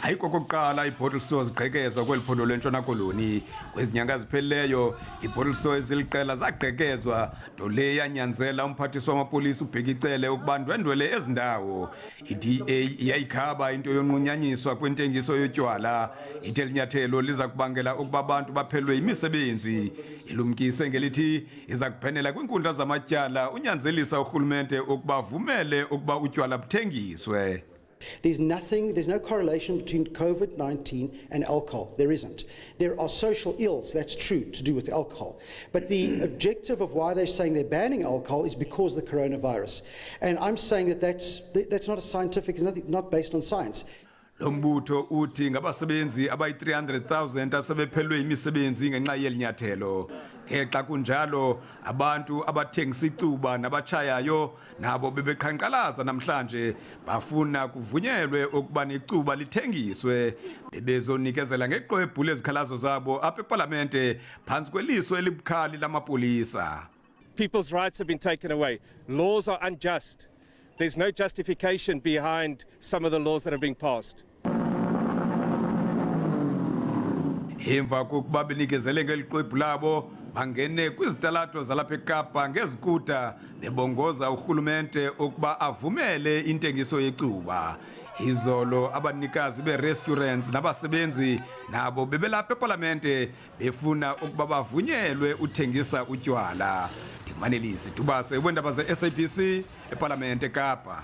Ayikokokuqala iibottle store zigqekezwa kweli phondo lweNtshona Koloni. Kwezi nyanga ziphelileyo, iibottle store eziliqela zagqekezwa, nto le yanyanzela umphathiswa wamapolisa uBheki Cele ukuba ndwendwele ezi ndawo. I-DA iyayikhaba into yonqunyanyiswa kwentengiso yotywala. Ithe eli nyathelo liza kubangela ukuba abantu baphelelwe yimisebenzi. Ilumkise ngelithi iza kubhenela kwiinkundla zamatyala unyanzelisa urhulumente ukuba avumele ukuba utywala buthengiswe. There's nothing, there's no correlation between COVID 19 and alcohol. There isn't. There are social ills, that's true, to do with alcohol. But the objective of why they're saying they're banning alcohol is because of the coronavirus. And I'm saying that that's not a scientific, it's not based on science. Lo mbutho uthi ngabasebenzi abayi-300,000 asebephelelwe yimisebenzi ngenxa yeli nyathelo. Ngexa kunjalo, abantu abathengisa icuba nabatshayayo nabo bebeqhankqalaza namhlanje bafuna kuvunyelwe ukuba necuba lithengiswe. Bebezonikezela ngexwebhu lezikhalazo zabo apha epalamente phantsi kweliso elibukhali lamapolisa. People's rights have been taken away. Laws are unjust. There's no justification behind some of the laws that have been passed. Emva kokuba benikezele ngeli xwebhu labo bangene kwizitalato zalapha eKapa ngezikuta bebongoza urhulumente ukuba avumele intengiso yecuba. Izolo abanikazi bee-restaurants nabasebenzi nabo bebelapha epalamente befuna ukuba bavunyelwe uthengisa utywala. Ndimanelisi Dubase weendaba ze-SABC epalamente eKapa.